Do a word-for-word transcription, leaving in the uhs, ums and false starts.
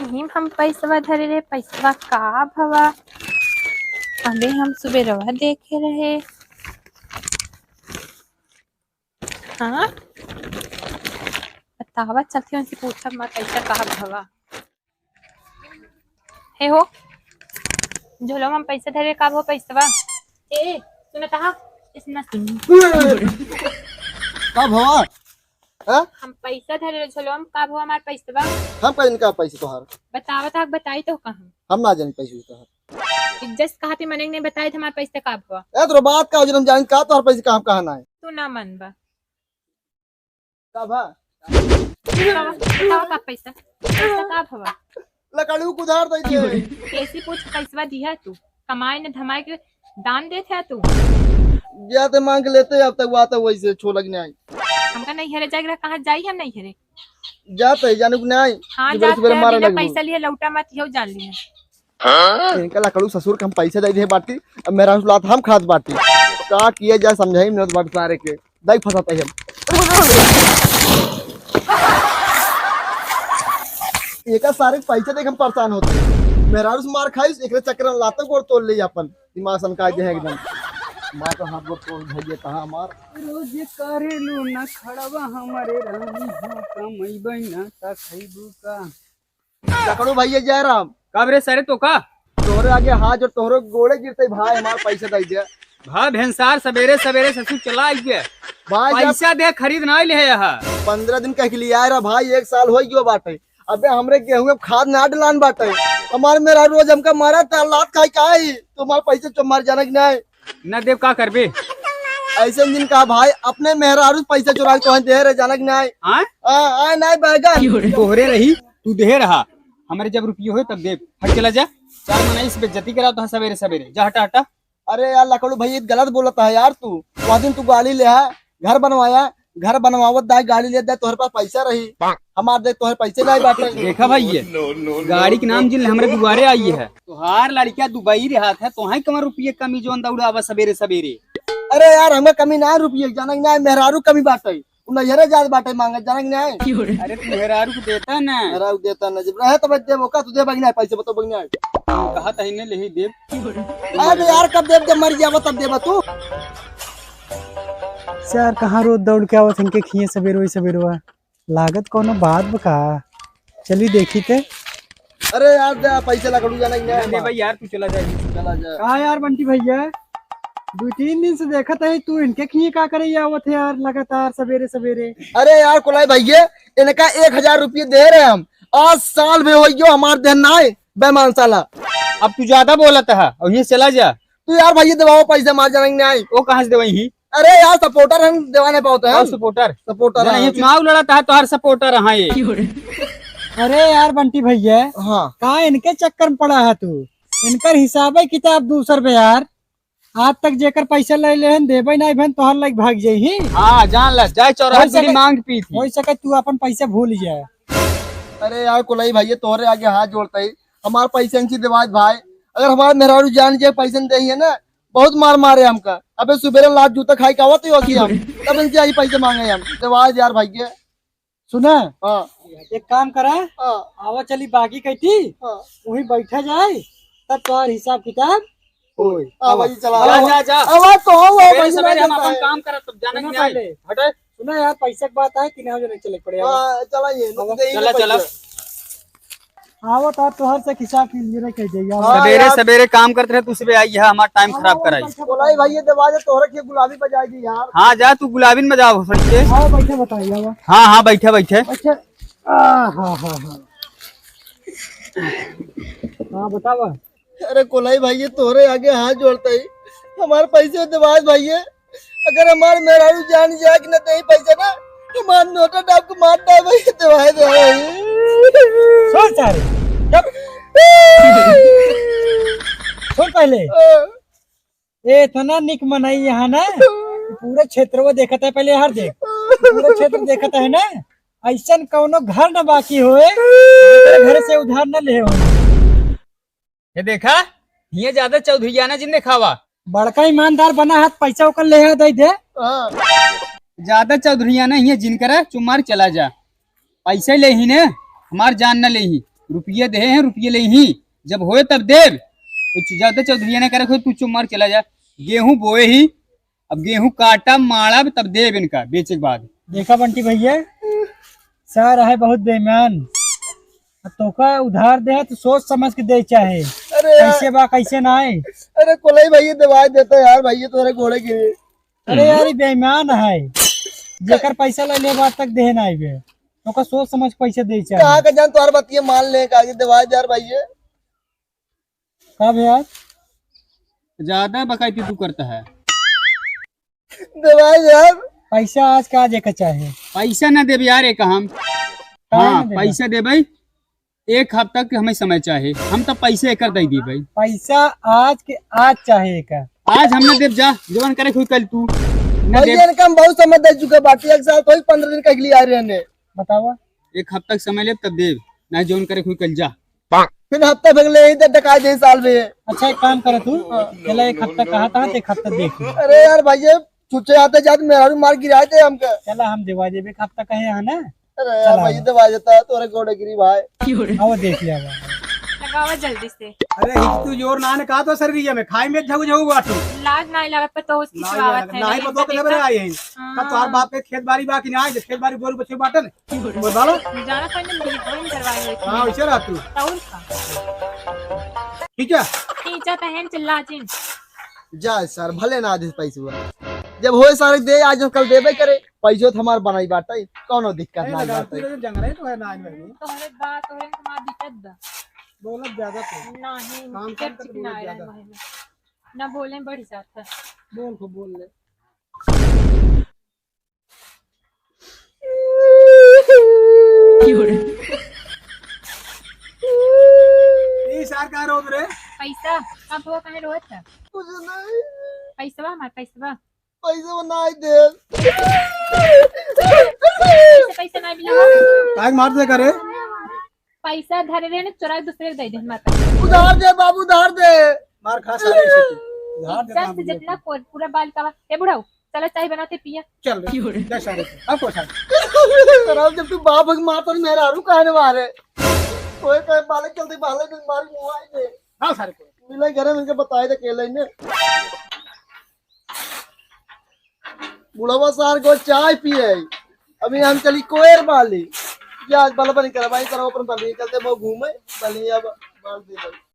यही में हम पैसवा धरे रहे, पैसवा का भवा? अबे हम सुबेरवा देखे रहे। हाँ? बतावा, चलती उनसे पूछब, मैं पैसा का भवा। हे हो, झोलवा में पैसा धरे, का भवा पैसवा? ए, सुनत हा? इसना सुन। का भवा? हाँ? हम पैसा धरे झोलवा में, का भवा हमार पैसवा? हम कहीं का पैसे तोहार? बतावत हा, बताई तो कहाँ? हम ना जानी पैसे तोहार। इज्जत कहा थी मने नहीं बताई थे हमार पैसा का भवा? ए, तोर बात का हो, जब हम जानी का तोहार पैसे कहाँ, कहाँ ना है? तू ना मन बा। का भा? बतावा, बतावा का पैसा? पैसा का भवा? लकड़ू कुदार दे दे। कैसी पूछ पैसवा दिया तू? कमाए न धमाए के दान देत है तू। गया ते मांग लेते, अब तक हुआ तो वैसे छोलक नहीं आई। हमका नहीं हेरे जाएगा, कहाँ जाई हम नहीं हेरे? जाते ही जानू कि नहीं? हाँ, सुबह जाते सुबह हैं, मारे बिना लगबू। पैसा लिए लौटा मत, यो जान लिया। इनका लकड़ू ससुर के हम पैसे दे दे बाटी, अब मेरा लात हम खात बाटी। का किया जाए, समझाई में बाटी सारे के। दाई फंसाता है हम। एका सारे के पैसे देख हम परेशान होते। मेहरारू से मार खाइस, एकरे चक्कर में लातो गोड़ तोड़ ले अपन। दिमाग सनका जे है एकदम। मार तो हाथ गोड़ तोड़ भैया कहाँ मार। रोज करेलू ना खड़वा हमारे रानी हो, कमैबै ना त खैबू का। लकड़ू भैया जयराम। का रे सारे तो का? तोहरे आगे हाथ जोड़, तोहरे गोड़े गिरते भाई, हमार पैसा दे दे। भा भेंसार सबेरे सबेरे ससुर चला आइए। भाई जब पैसा दे खरीद ना ले है यहाँ। पन्द्रह दिन कह के लिए आए रहा भाई, एक साल हो गयो बाटे। अबे हमरे गेहूं में खाद ना डलान बाटे। हमार मेहरारू रोज हमका मारा था, लात खाई का आई? तुम्हार पैसे चुम्मार जाने के नहीं। ना देव का करबे? ऐसे दिन का भाई अपने मेहरारू से पैसा चुरा के तोहन दे रहे, जाना कि नहीं? हाँ? हाँ, आए नहीं बैगन। तोहरे रही, तू दे रहा। हमरे जब रुपये होए तब देब। हट चला जा। चार मना इस बेइज्जती करा तो सबेरे सबेरे। जा हटा हटा। अरे यार लकड़ू भाई, ये गलत बोलता है यार तू। वह दिन तू गाड़ी ले आया, घर बनवाया, घर बनवावत दाई गाड़ी ले दाई, तोहरे पास पैसा रही। हमार देख तोहरे पैसे नहीं बाटे। देखा भाई ये गाड़ी के नाम जिन हमरे दुआरे आई है। तोहार लड़किया दुबई रहत है, तोहाई कमर रुपये कमी जोन दौड़ावा सबेरे सबेरे। अरे यार, हमें कमी ना रुपये, जाना कि नहीं, मेहरारू कमी बाटे। उ नैहरे जात बाटे मांगे, जाना कि नहीं? अरे तू मेहरारू को देता ना। मेहरारू देता ना, जब रहे तब देबो का, तू देबा कि नहीं पैसे, बताओ कि नहीं? कहा तही ने लेही देब। अरे यार, कब देब, जब मर जाबो तब देबा तू। यार, कहाँ रोज दौड़ के आवत इनके खिए सबेरवा सबेरवा। लागत कौनो बात बा का? चली देखी ते। अरे यार, जा पैसे लकड़ू जाना कि नहीं? नहीं भाई यार, तू चला जा। चला जा। कहाँ यार बंटी भैया, दो तीन दिन से देखत है तू इनके खिए का करे आवत है यार, लगातार सबेरे सबेरे। अरे यार कुलाई भैया, इनका एक हजार रुपये दे रहे हम, आज साल भी हो गयो हमार देन ना आए, बेईमान साला। अब तू ज्यादा बोलत है, अब ये चला जा। तू यार भैया देवाओ पैसे, मार जाना कि नहीं? वो कहाँ से देवाई ही? अरे यार, supporter हम देवा नहीं पावत है और हम। Supporter? Supporter, जाना हाँ। ये चुनाव लड़त है, तोहार supporter है ये। अरे यार बंटी भैया, हाँ। का इनके चक्कर में पड़ा है तू? इनकर हिसाब है किताब दूसर पे यार। आज तक जेकर पैसा ले लेहन, देबे नहीं भन, तोहर लाइक भाग जाई ही। हाँ, जान ला, जाए चौराहा होइ सके, मांग पी थी। होइ सके तू अपन पैसा भूल जाए। अरे यार कुलाई भैया, तोहरे आगे हाथ जोड़ता ही, हमार पैसा इनसे देवाज भाई। अगर हमार मेहरारू जान जाए पैसा नहीं दे है ना, बहुत मार मारे हमका। अबे सुबेरे लात जूता खाई के आवत ही होती हम। तब इनसे आई पैसे मांगे हम। देवाज यार भाई के। सुना? हाँ। एक काम करा। हाँ। आवा चली बागी कहती। हाँ। वहीं बैठा जाए, तब तोहार हिसाब किताब होई। हाँ, भाई, चला। जा, जा, जा। आवा तो हो, सवेरे, भाई, सवेरे हम चलता अपन है। काम करत, तब जाना सुना कि नहीं? पहले। हटे। सुना यार, पैसा की बात है कि नहीं, जो नहीं चले पड़े। हाँ, चला ये, आवा। दे ही चला, ना चला। पैसा। आवत आ तोहर से हिसाब के लिए रह के जाइए। हाँ, सवेरे यार। सवेरे काम करत रहे, तू सुबह आई है, हमार time खराब कराई। बोलाई भाई, ये दरवाजे तोहरे के गुलाबी बजाई दी यार। हाँ, जा तू गुलाबी में जाओ, फट के। हाँ, बैठे बताइए, आवा। हाँ, हाँ, बैठे, बैठे। अच्छा, आ, हाँ, हाँ, हाँ। हाँ, बतावा। अरे कोलाई भाई, ये तोहरे आगे हाथ जोड़ता ही, हमारे पैसे दे भाई, भाई ये। अगर हमार मेहरारू जान जाए कि ना दे पैसा ना, हमार नोटा डाब के मार डाल भाई, दे भाई, दे भाई। सुन सारे, चुप। सुन पहले। हाँ। ए, इतना निक मनई यहाँ ना, पूरे क्षेत्र वो देखता है, पहले यहाँ देख, पूरे क्षेत्र देखता है ना, ऐसन कौनो घर न बाकी होए, जेकर घर से उधार न ले हो। ये देखा, ये ज्यादा चौधरियाना जिन देखावा। बड़का ईमानदार बना हाथ, पैसा ओकर ले आ, दे दे। हाँ। ज्यादा चौधरियाना ये जिन करा, चुमार चला जा। पैसे ले ही ने, हमार जान न ले ही। रुपये देहे हैं, रुपये लेइहीं, जब होए तब देब। कुछ ज्यादा चौधरी ना करे, तू चुप मार चला जा। गेहूं बोए ही, अब गेहूं काटब, माड़ब, तब देब इनका बेचे के बाद। देखा बंटी भैया, सार है बहुत बेईमान। अब तोका उधार दे है तो सोच समझ के दे चाहे। अरे यार। कैसे बा, कैसे नाई। अरे कोलई भैया दवाई देता यार, भैया तोरे गोड़े गिरे। अरे यार, ई बेईमान है, जेकर पैसा ले ले बात तक दे नाई बे। तोका सोच समझ के पैसा दे चाहे। कहाँ का जान तोहर बतिया मान ले, का दवाई दे यार भैया। का बे यार? ज्यादा बकायती तू करता है। दवाई यार। पैसा आज का आज एका चाहे। पैसा ना देबे यार, एक हम। काहे हाँ, ना देबे? पैसा देबे, एक हफ्ता के हमें समय चाहे, हम तो पैसे एकर दे दीबे। पैसा आज के आज चाहे एका। आज हम ना देब, जा, जवन करे कोई कल तू। ना भैया, देब। इनका हम बहुत समय दे चुके बाटी, एक साल कोई पन्द्रह दिन का के लिए आ रहे हैं। बतावा। एक हफ्ता के समय लेब तब देब, ना जवन करे कोई कल जा। फिर हफ्ता भर ले ही दे, डकाई दे साल में। अच्छा, एक काम करे तू, हाँ। चला एक हफ्ता कहा था, एक हफ्ता देख ले। अरे यार भाई, ये छुच्छे आते जाते मेहरारू मार गिराए थे हमके। चला हम देवा देबे, एक हफ्ता कहे है ना। अरे यार चला। भाई, दवा देता है तोरे गोड़े गिरी भाई। आओ देख ले, आओ। लगावा जल्दी से। अरे हिच तू जोर ना ने कहा तो शरीर में खाई में झगु झगु बाटू। लाज नाई लागत पर तो उसकी लाज चिचवावत लागत। है, नाई लेकिन पतो के देखा। लबरे आए हैं। हाँ। का तोहार बाप के खेत बाड़ी बा कि नाई, खेत बाड़ी गोरू बछे बाटन। बोल बालो। जाना था ना, मेरी बहन करवाई हुई थी। हाँ, वैसे रह तू। तौल का। ठीक है। खींचा तो है, चिल्ला जिन। जा सर, भले ना दे पैसवा। जब होए सारे दे, आज हम कल देबे करे। पैसो तो हमार बनाई बाटे, कौनो दिक्कत ए, ना लगा बाटे। तू जंगल है तो है ना आइन भाई। तोहरे बा, तोहरे में हमार दिक्कत बा। बोलत ज्यादा तो। नहीं, काम कर चिकचिक तो ना बोलत आए ज्यादा। रहे में। ना बोले बढ़ जाता। बोल को बोल ले। ई सार का रोत रे? पैसा, कब हुआ कहे रोत है? कुछ नहीं। पैसवा हमार, पैसवा। पैसा नहीं दे। पैसा, पैसा नहीं मिला। काहे मार दे करे? पैसा धरे रहे ने, चोरा के दूसरे के दे दे माता। उधार दे बाबू, उधार दे। मार खा सारे से तू। उधार दे इज्जत से बाबू। जितना को-, पूरा बाल का, ए बुढ़ाऊ, चला चाय बनाते पिया। चल रे, जा सारे से। अब को सारे। राम, जब तू बाप के मार तो मेहरारू काहे ने मारे? ओए कहे बालक चलते बालक ने मार मुआई दे। हाँ सारे को। मिले घरे में इनके बताए दे केले ने। बुढ़वा सार को चाय पिए। अभी हम चली कोयर बाली। या आज बलबन करवाई करो अपन बलिया चलते वो घूमे। बलिया ब-, बाल दे भाई।